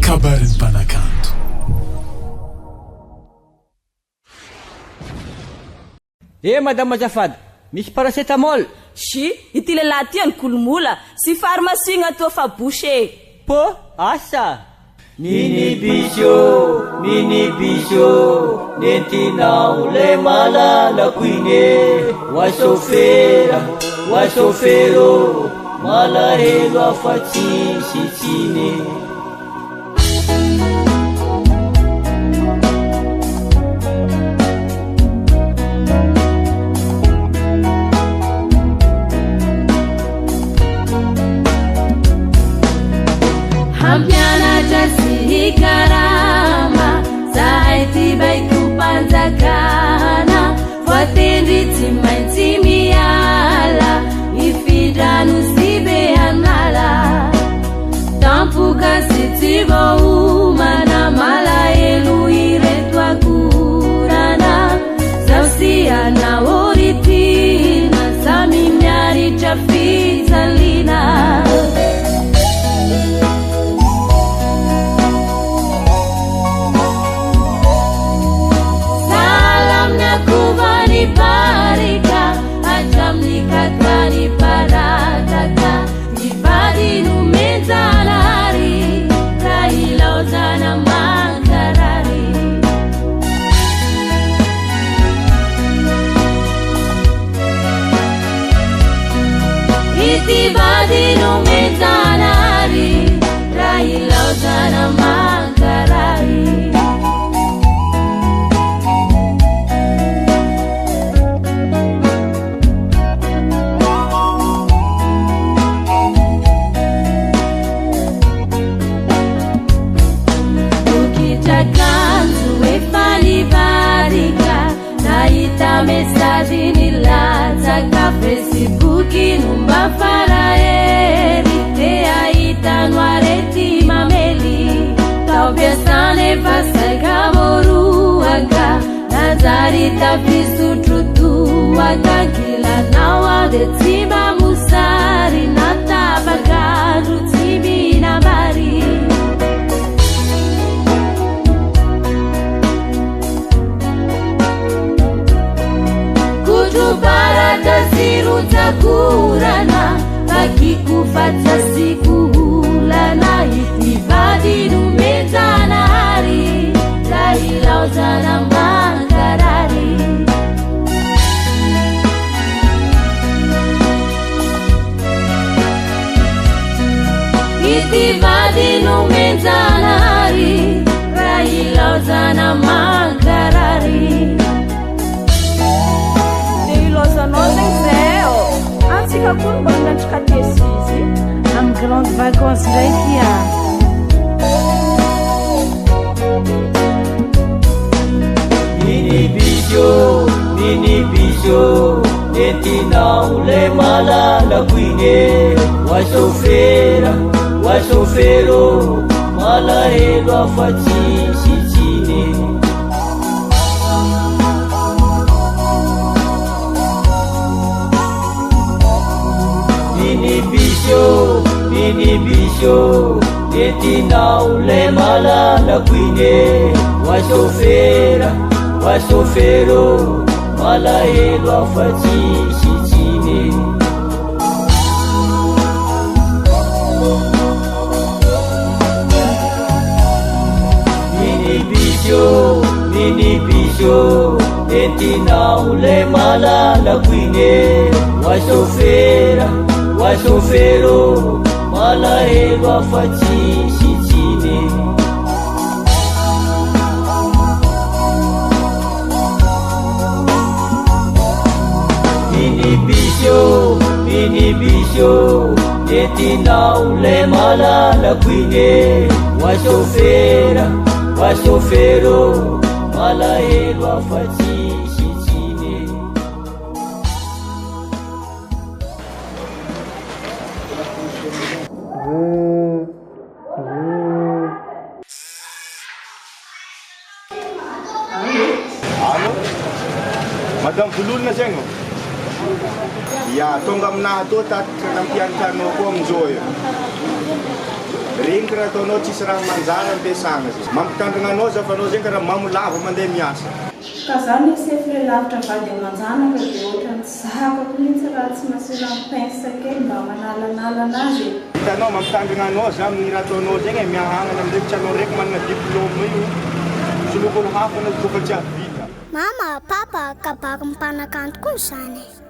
Kabarin'ny mpanakanto. Eh madame azafady, misy paracetamol? Sy ity lehilahy ity any kolomola sy pharmacie gnatoa fa bouché. Po, asa! Minibus ô, minibus ô, nentinao lay malalako iny e, Wa sôfera, wa sôfera ô, malahelo aho fa tsisy tsiny e. Hampianatra sy hikarama zahay ty baikom-panjakana voatendry tsy maintsy miala mifindra Nosy Be an'ala tampoka sy tsy voaomana malahelo ireto akorana zaho sy anao ry tiana samy miaritra fijaliana. Sahala amin'ny akova niparika hatramin'ny kaka niparataka ny vady nomen-janahary raha ilaozana mankarary. Ity vady nomen-janahary raha ilaozana mankarary. Bokitrakanjo efa nivadika nahita message nilatsaka Facebook no mba farahery te hahita no arety mamely tao am-piasana efa saika voaroaka nanjary tafisotro toaka ankilanao aho dia tsy mba mosary na tapak'andro tsy mihinam-bary. Kotro-baratra sy rotsak'orana Vakiko fa tsy asiako olana Ity vady nomen-janahary Raha ilaozana mankarary Ity vady nomen-janahary Raha ilaozana mankarary Dia ilaozanao zegny zay ô. Antsika koa no mba miandry katesizy. Amin'ny grande vacances ndraiky ah. Minibus ô, minibus ô, nentinao lay malalako iny e, Wa sôfera, wa sôfera ô, malahelo aho fa tsisy tsiny e. Minibus ô, minibus ô, nentinao lay malalako iny e, Wa sôfera, wa sôfera ô, malahelo aho fa tsisy tsiny e. Minibus ô, minibus ô, entinao lay malalako iny e, Wa sôfera, wa sôfera ô, malahelo aho fa tsisy tsiny e. Minibus ô, minibus ô, nentinao lay malalako iny e, Wa sôfera, wa sôfera ô, malahelo aho fa tsisy tsiny e. Allo, Madame Vololona zegny ô? Ya, tonga aminahy atoa tatitra nampiantrano koa amin'izao io. Regny karaha ataonao tsisy raha manjary ampiasagna zegny. Mampitandrigna anao za fa anao zegny karaha mamo lava mandeha miasa. Ka za ny sefo le lavitra vady aman-janaka dia ohatran'ny tsy zakako mihitsy raha tsy nasiana pince kely mba manalanala anazy e. Hitanao, mampitandrigna anao za amin'ny raha ataonao zegny e, miahagnana amizay tsy anao raiky manana diplôme io, soloko olo hafa anao kôfa tsy ahavita. Mama, papa, kabarin'ny mpanakanto koa izany e.